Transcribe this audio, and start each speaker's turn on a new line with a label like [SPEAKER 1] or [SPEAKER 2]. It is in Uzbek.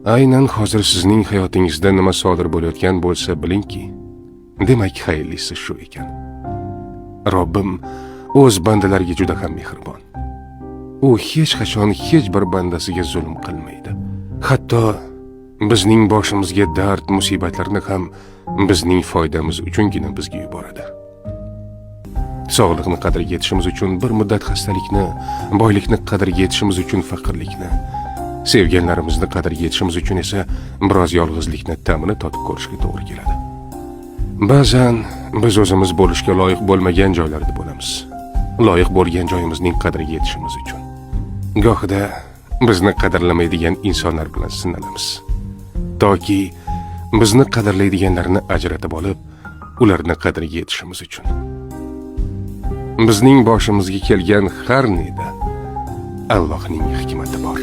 [SPEAKER 1] Aynan hozir sizning hayotingizda nima sodir bo'layotgan bo'lsa, bilingki, demak xayrlisi shu ekan. Robbim o'z bandalariga juda ham mehribon. U hech qachon hech bir bandasiga zulm qilmaydi. Hatto bizning boshimizga dard, musibatlarni ham bizning foydamiz uchungina bizga yuboradi. Sog'liqni qadriga yetishimiz uchun bir muddat xastalikni, boylikni qadriga yetishimiz uchun faqirlikni, sevganlarimizni qadriga yetishimiz uchun esa biroz yolg'izlikni ta'mini totib ko'rishga to'g'ri keladi. Ba'zan biz o'zimiz bo'lishga loyiq bo'lmagan joylarda bo'lamiz. Loyiq bo'lgan joyimizning qadriga yetishimiz uchun. Gohida bizni qadrlamaydigan insonlar bilan sinalamiz. Toki bizni qadrlaydiganlarni ajratib olib, ularni qadriga yetishimiz uchun. Bizning boshimizga kelgan har neda Allohning hikmati bor.